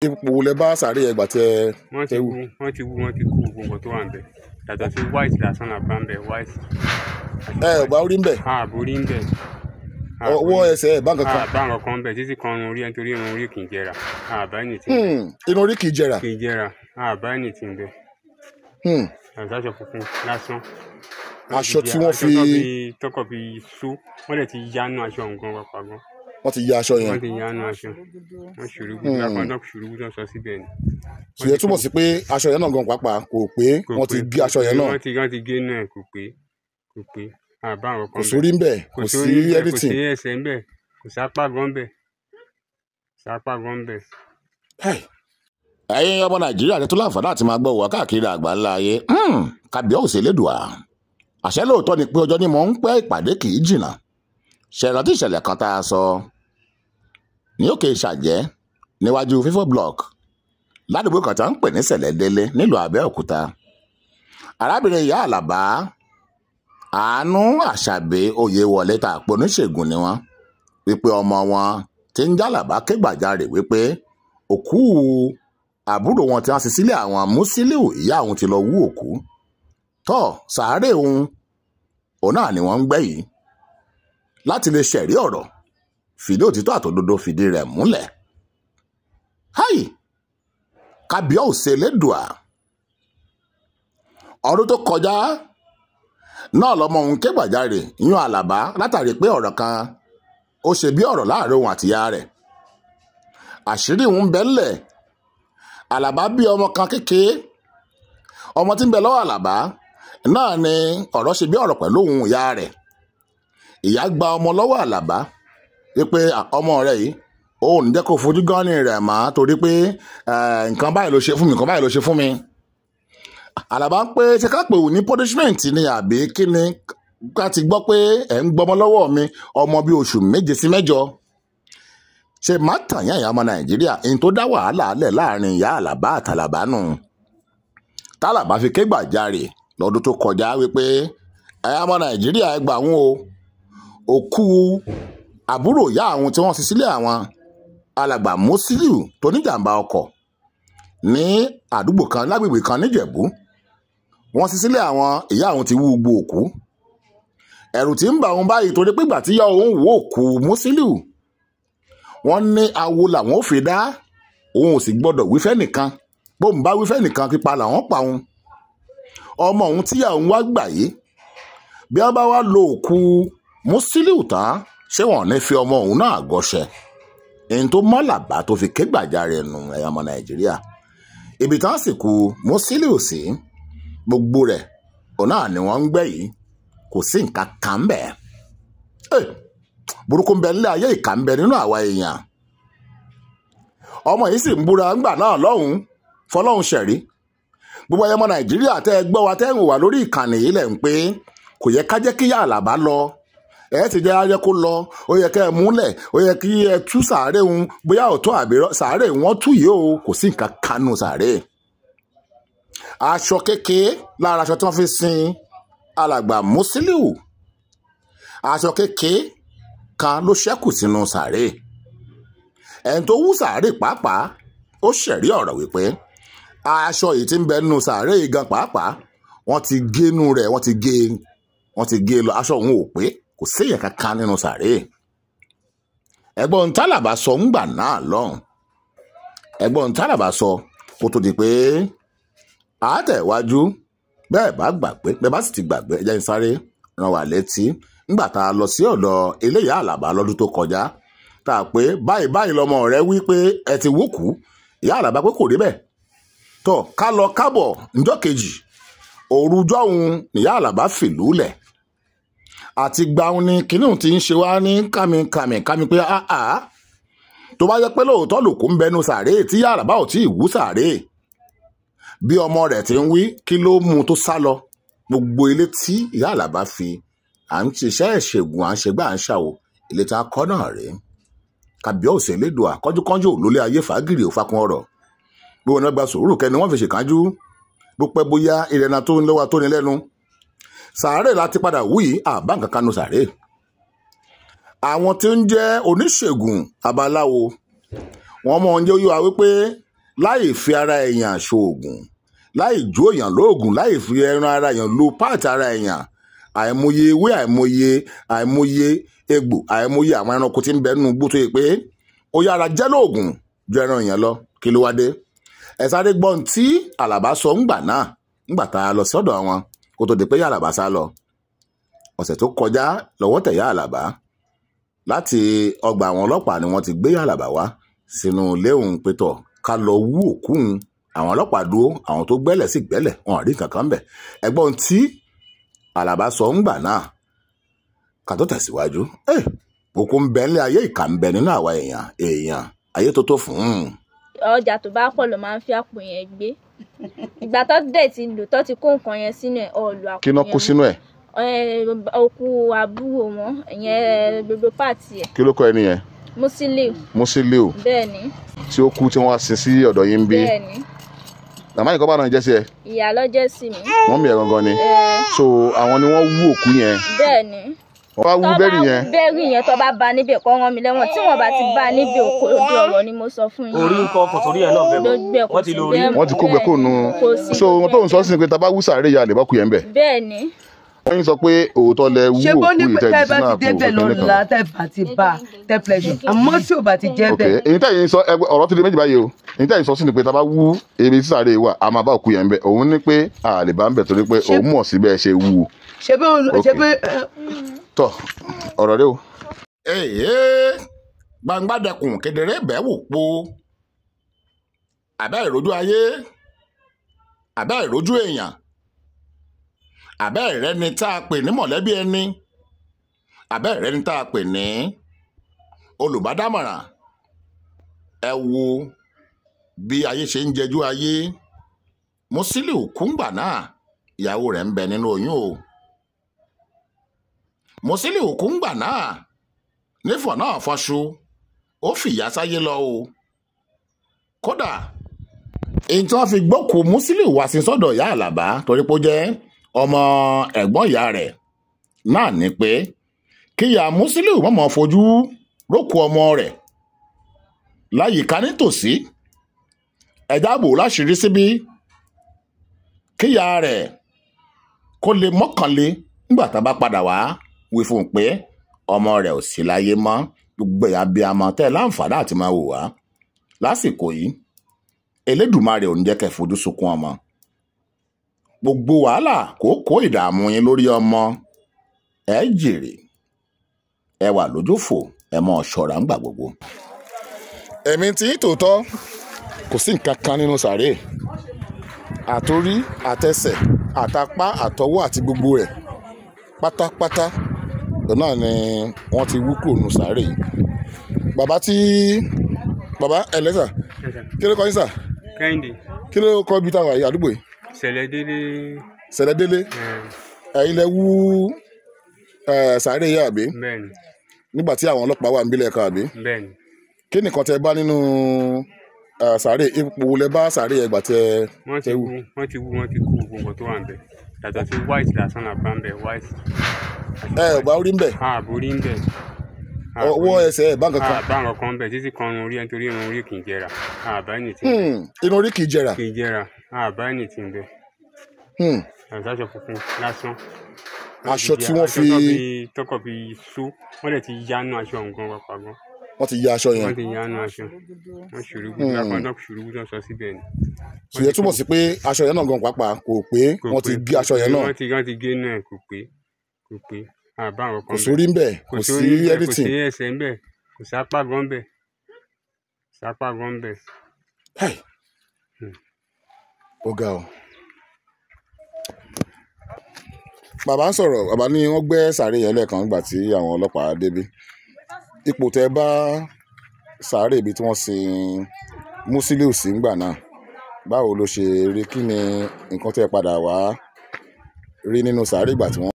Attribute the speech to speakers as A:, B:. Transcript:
A: Ipò wo lẹ bá sàárè ẹgbà tẹ
B: Wọ́n ti
A: tẹ wù?
B: wú, wọ́n ti wú, wọ́n ti kó gbogbo nǹkan tó wà ń bẹ̀. Yàtọ̀ sí white lásán là bá ń bẹ̀, white.
A: Ẹ ò bá orí ń bẹ̀?
B: Ààbò rí ń bẹ̀.
A: Ọwọ́ ẹsẹ̀ ẹ̀ bá nǹkan kan?
B: Àbá nǹkan kan ń bẹ̀ títí kan irun orí, ẹni torí irun orí kì í jẹrà. Àbá ẹni tí ń bẹ̀.
A: Inú orí kì í jẹrà.
B: Kì í jẹrà. Àbá ẹni tí ń bẹ̀. Yàtọ̀ aṣọ funfun lásán.
A: Aṣọ tí wọ́n
B: Aṣọ tọkọ fi sú, wọ́n dẹ̀ ti yánú aṣọ nǹkan pàpà gan.
A: Wọ́n ti ya aṣọ yẹn.
B: Wọ́n ti yánú aṣọ. Wọ́n ṣùrù gbùdú, akọ́ńtà ṣùrù gbùdú sọ síbẹ̀ ni.
A: Ṣùgbọ́n túmọ̀ sí pé aṣọ yẹn náà gan pàápàá kò pé.
B: Kò
A: Wọ́n ti
B: pé,
A: gé aṣọ yẹn náà.
B: Wọ́n ti gé náà, kò pé, kò pé. Àbá nǹkan
A: Kò
B: kan ń bẹ̀.
A: sórí ń bẹ̀, kò sí
B: Sórí ń bẹ̀, kò
A: anything.
B: sí ẹsẹ̀ ń bẹ̀, kò sápá gan ń bẹ̀, kò sápá gan ń bẹ̀.
A: Hey. Ẹ̀yin ọmọ Nàìjíríà tó láǹfààní àti máa gbọ́ wá káàkiri àgbáńlá ayé, kábíyèsí Elédùà, àṣẹ lóòótọ́ ni pé ọjọ́ ni mò ń pẹ́, ìpàdé kì í jìnnà. Ṣèrántí ìṣẹ̀lẹ̀ kan tá a sọ ní òkè Ìṣàjẹ́ níwájú Fífọ́ Block, ládùúgbò kan tá ń pè ní Sẹ̀lẹ́délé nílùú Abẹ́òkúta? Arábìnrin ìyá Àlàbá, Àánú Àṣàbí Oyèwọlé, tá a pè oníṣègùn ni wọ́n, wípé ọmọ wọn tí ń jálàbá ké gbàjarè wípé òkú àbúrò wọn tí wọ́n sì sílẹ̀ àwọn Musiliu, ìyá òun ti lọ wú òkú tọ́ sàárè òun, òun náà ni wọ́n ń gbẹ́ yìí láti lè ṣẹ̀rí ọ̀rọ̀, fìdí òtítọ́ àtòdodo fìdí rẹ̀ múlẹ̀. Háì, kábíyèsí Elédùà! Ọdún tó kọjá náà lọmọ òun ké gbàjarè yún Àlàbá látàrí pé ọ̀rọ̀ kan ó ṣe bí ọ̀rọ̀ láàrin òun àtìyá rẹ̀, àṣírí òun bẹ́lẹ̀. Àlàbá bí ọmọ kan kékeré, ọmọ tí ń bẹ lọ́wọ́ Àlàbá náà ni ọ̀rọ̀ ṣe bí ọ̀rọ̀ pẹ̀lú òun ìyá rẹ̀. Ìyá gba ọmọ lọ́wọ́ Àlàbá wípé ọmọ rẹ̀ yìí, òun ní jẹ́ kó fojú gánni rẹ̀ mọ́ torí pé nǹkan báyìí ló ṣe fún mi, nǹkan báyìí ló ṣe fún mi. Àlàbá ń pé ṣe ká pè òun ní punishment ni àbí kí ni ká ti gbọ́ pé ẹ̀ ń gbọmọ lọ́wọ́ mi, ọmọ bíi oṣù 7 sí 8? Ṣe má tàn yàn ìyá ọmọ Nàìjíríà, èyí tó dá wàhálà lẹ̀ láàrin ìyá Àlàbá àtàlàbá nù, tálàbá fi ké gbàjarè lọ́dún tó kọjá wípé ẹ̀yà ọmọ Nàìjíríà, ẹ gbà wọn o, òkú àbúrò ìyá àwọn tí wọ́n sì sílẹ̀ àwọn, alàgbà Musiliu tó níjàmbá ọkọ̀ ní àdúgbò kan lágbègbè kan níjẹ̀bú, wọ́n sì sílẹ̀ àwọn, ìyá àwọn ti wú gbogbo òkú. Ẹ̀rù tí ń bà òun báyìí torí pé ìgbà tí ìyá òun wò òkú Musiliu, wọ́n ní awo làwọn ò fi dá, òun ò sì gbọ́dọ̀ wífẹ́ nìkan, bóun bá wífẹ́ nìkan, pípa làwọn pa òun. Ọmọ òun tíyà òun wá gbà yìí, bí wọ́n bá wá lo òkú Musiliu tán, ṣé wọ́n ní fi ọmọ òun náà gọṣẹ? Èyí tó mọ́làbá tó fi ké gbàjarè nù. Ẹ̀yà ọmọ Nàìjíríà, ibi tán sì kú Musiliu sí, gbogbo rẹ̀ òun náà ni wọ́n ń gbẹ́ yìí, kò sí nǹkan kan bẹ́ẹ̀. Burúkú ń bẹ nílé ayé, ìkà ń bẹ nínú àwa èèyàn. Ọmọ yìí sì ń búra ńgbà náà lọ́hùn-ún, fọlọ́hún ṣẹ̀rí. Gbogbo ẹ̀yọ́ ọmọ Nàìjíríà tẹ́ ẹ gbọ́ wa, tẹ́ ẹ ń wà lórí ìkànnì yìí, lẹ̀ ń pé kò yẹ ká jẹ́ kí ìyá Àlàbá lọ, ẹ ti jẹ́ ayẹ kó lọ, ó yẹ kẹ́ ẹ múlẹ̀, ó yẹ kí ẹ tú sàárè òun, bóyá òótọ́ àbí sàárè wọn tú yìí o, kò sí nǹkan kanú sàárè. Aṣọ kékeré lára aṣọ tí wọ́n fi sin alàgbà Musiliu, aṣọ kékeré kan ló ṣẹ́kù sínú sàárè. Ẹni tó wú sàárè pàápàá, ó ṣẹ̀rí ọ̀rọ̀ wípé aṣọ yìí tí ń bẹ nínú sàárè yìí gan pàápàá, wọ́n ti génú rẹ̀, wọ́n ti gé, wọ́n ti gé lọ. Aṣọ òun ò pé, kò séèyàn kankan nínú sàárè. Ẹ̀gbọ́n tálàbà sọ ńgbà náà lọ́hùn, ẹ̀gbọ́n tálàbà sọ kó tó di pé àátẹ̀wájú. Bẹ́ẹ̀ bá gbàgbé, bẹ́ẹ̀ bá sì ti gbàgbé, ẹ jẹ́ n sáré rán wa létí ńgbà tá a lọ sí ọ̀dọ̀ eléyà Àlàbá lọ́dún tó kọjá, tá a pé báyìí báyìí lọmọ rẹ wí pé ẹ ti wókù. Ìyá Àlàbá pé kò rí bẹ́ẹ̀. Tó ká lọ kábọ̀, ńjọ́ kejì òrùjọ́ òun nìyá Àlàbá fìlú lẹ̀ àti gbaun ni kinní ti ń ṣe wá ní kàmí kàmí kàmí pé áá, tó bá yẹ pé lóòótọ́ lòkú ń bẹnu sàréè tí ìyá Àlàbá ò tí ì wú sàréè bí ọmọ rẹ̀ ti ń wí, kí ló mú un tó sá lọ? Gbogbo ilé tí ìyá Àlàbá fi à ń ṣiṣẹ́ ìṣègùn, à ń ṣègbà, à ń ṣàwò, ilé tá a kọ́ náà rèé. Kàbíọ́sì Elédùà, kánjúkánjú lólé ayé, fàágìrì ò fakun ọ̀rọ̀ bí wọn gba sùúrù kẹni wọ́n fi ṣèkánjú, bó pẹ́ bóyá ìrẹ̀nà tó ń lọ́wọ́ tó ní lẹ́nu. Sàárè láti padà wú yìí, àbá nǹkan kanu sàárè. Àwọn tí ń jẹ́ oníṣègùn abaláwo, wọ́n mọ̀ ń jẹ́ oyé wa wípé Láì fi ara èèyàn ṣoògùn, láì jó èèyàn lóògùn, láì fi ẹran ara èèyàn lo páàtì ara èèyàn, àìmọye ewé, àìmọye egbò, àìmọye àwọn ẹranko tí ń bẹ nínú igbó tó yẹ pé ó yára jẹ́ lóògùn ju ẹran èèyàn lọ. Kí ló wá dé? Ẹ sáré gbọ́n tí Àlàbá sọ ńgbà náà, ńgbà tá a lọ sọ́dọ̀ wọn kó tó di pé Àlàbá sá lọ. Ọ̀sẹ̀ tó kọjá lọ́wọ́ tẹ̀ yá Àlàbá. Láti ọgbà àwọn ọlọ́pàá ni wọ́n ti gbé Àlàbá wá sínú ilé òun pétọ̀ ká lọ wú òkú òun. Àwọn ọlọ́pàá dúró, àwọn tó gbẹ́lẹ̀ sì gbẹ́lẹ̀, wọn ò rí nǹkan kan bẹ̀. Ẹ̀gbọ́n tí Àlàbá sọ ńgbà náà ká tó tẹ̀síwájú. Òkú ń bẹ nílé ayé, ìkà ń bẹ nínú àwa èèyàn ayé tó tó fún un.
C: Ọjà tó bá pọ̀ ló máa ń fi àpò yẹn gbé. Ìgbà tó dẹ̀ ti lò tó ti kó nǹkan yẹn sínú ẹ̀, ọ̀lù àpò yẹn.
A: Kí náà kó sínú ẹ̀?
C: Òkú àbúrò wọn, ìyẹn gbogbo pààtì ẹ̀.
A: Kí ló kọ ẹni yẹn?
C: Musiliu.
A: Musiliu.
C: Bẹ́ẹ̀ni.
A: Tí ó kú tí wọ́n wá sin sí ọ̀dọ̀ yín bí?
C: Bẹ́ẹ̀ni.
A: Màmá yìí kọ́ bá náà jẹ́ sí ẹ?
C: Ìyá ló jẹ́ sí mi.
A: Wọ́n mi ẹ̀ gangan ni. So àwọn ni wọ́n wú òkú yẹn.
C: Bẹ́ẹ̀ni.
A: Wọ́n bá wú bẹ́rì yẹn.
C: Bẹ́rì yẹn tó bá ba níbẹ̀ kọ́ rán mi lẹ́wọ̀n, tí wọ́n bá ti ba níbẹ̀ òkú òde ọ̀rọ̀ ni mo sọ fún yín.
D: Orí nǹkan kò sórí ẹ̀ náà bẹ́ẹ̀ mọ́. Wọ́n ti lo orí.
A: Wọ́n ti kó gbẹ kó nu. So ohun tó ń sọ sí ni pé tá a bá wú sàárè ya lè bá kú yẹn bẹ̀.
C: Bẹ́ẹ̀ni.
A: Wọ́n yín sọ pé òótọ́ lẹ wú òkú ìtẹ́jú sínú àpò òkú
E: kan. Àmọ́ tí ò bá ti jẹ́ bẹ́ẹ̀.
A: Èyí tẹ́yìn sọ ọ̀rọ̀ ti di méjì báyìí o. Èyí tẹ́yìn sọ sí ni pé tá a bá wú ibi tí sàárè wà a máa bá òkú yẹn bẹ̀. Òun ní pé a lè bá ń bẹ̀ torí pé òun mọ̀ sí bẹ́ẹ̀ ṣe wú.
E: Ṣé bí
A: tọ ọ̀rọ̀ rẹ o. Gbangba dẹkùn kedere bẹ́ẹ̀ wò po. Àbẹ́ ìrójú ayé, àbẹ́ ìrójú èèyàn, àbẹ́ ìrẹ́ni tá a pè ní mọ̀lẹ́bí ẹni, àbẹ́ ìrẹ́ni tá a pè ní olùbádámọ̀ràn. Ẹ wo bí ayé ṣe ń jẹjú ayé. Musiliu kúngbà náà, ìyàwó rẹ̀ ń bẹ nínú oyún o. Musiliu kúngbà náà nífọ̀ náà fọṣu, ó fìyà sáyé lọ o. Kódà èyí tí wọ́n fi gbókùú Musiliu wá sí sọ́dọ̀ ìyá Àlàbá torí pé ó jẹ́ ọmọ ẹ̀gbọ́n ìyá rẹ̀ náà ni pé kíyà Musiliu mọ̀mọ́ fojú rókù ọmọ rẹ̀ láyìíká nítòsí, ẹ̀dá bò láṣìírí síbí kíyà rẹ̀ kó lè mọ́kànlé nígbà tá a bá padà wá wí fún un pé ọmọ rẹ̀ ò sí láyé mọ́. Gbogbo ẹ̀yà abiyamọ tẹ́ ẹ láǹfààní àti máa wò wá lásìkò yìí, Elédùmarè ò ní jẹ́ kẹ́ fojú sunkún ọmọ. Gbogbo wàhálà kókó ìdààmú yín lórí ọmọ, ẹ jèrè, ẹ wà lójúfò, ẹ mọ ṣọ́ra ńgbà gbogbo. Èmi tí tòótọ́ kò sí nǹkan kan nínú sàárè, àtorí àtẹsẹ̀ àtapá àtọwọ́ àti gbogbo rẹ̀ pátápátá náà ni wọ́n ti wú kúrò nínú sàárè yìí. Bàbá ẹlẹ́sà, kí ló kọ́ yín sà?
B: Kẹ́hìndé.
A: Kí ló kọ́ ibi táwa yìí àdúgbò yìí?
B: Sẹ̀lẹ̀délé.
A: Sẹ̀lẹ̀délé. Ẹ̀yin lẹ wú sàárè yìí àbí?
B: Bẹ́ẹ̀ni.
A: Nígbà tí àwọn ọlọ́pàá wà níbílẹ̀ kan àbí?
B: Bẹ́ẹ̀ni.
A: Kí nìkan tẹ bá nínú sàárè, ipò wo lẹ bá sàárè ẹgbà tẹ wú?
B: Wọ́n ti wú, wọ́n ti kú gbogbo nǹkan tó wà níbẹ̀. Yàtọ̀ sí white lásán là bá ń bẹ̀, white.
A: Ẹ ò bá orí ń bẹ̀?
B: Ààbò orí ń bẹ̀.
A: Ọwọ́ ẹsẹ̀ ẹ̀ bá nǹkan kan?
B: Àbá nǹkan kan ń bẹ̀, títí kan irun orí ẹ̀ torí irun orí kì í jẹrà. Àbá ẹni tí ń bẹ̀.
A: Irun orí kì í jẹrà?
B: Kì í jẹrà, àbá ẹni tí ń bẹ̀. Aṣọ funfun lásán.
A: Aṣọ tí wọ́n fi
B: tọkọ fi sú, wọ́n dẹ̀ ti yánú aṣọ nǹkan pápá gan.
A: Wọ́n ti ya aṣọ yẹn.
B: Wọ́n ti yánú aṣọ. Wọ́n ṣùrùgùdù lápá ṣùrùgùdù sọ síbẹ̀ ni.
A: Ṣùgbọ́n túmọ̀ sí pé aṣọ yẹn náà gan pàápàá kò pé, wọ́n ti gé aṣọ yẹn náà.
B: Wọ́n ti gé náà kò pé, kò pé. Àbá nǹkan
A: kò sórí ń bẹ̀, kò sí everything.
B: Kò sí ẹsẹ̀ ń bẹ̀, kò sápá gan bẹ̀, sápá gan bẹ̀.
A: Ó ga o. Bàbá ń sọ̀rọ̀, bàbá ní wọ́n gbẹ́ sàárè yẹn lẹ́ẹ̀kan nígbà tí àwọn ọlọ́pàá débí. Ipò tẹ́ bá sàárè ibi tí wọ́n sin Musiliu sí ńgbà náà, báwo ló ṣe rí? Kí ni nǹkan tẹ́ padà wá rí nínú sàárè ìgbà tí wọ́n.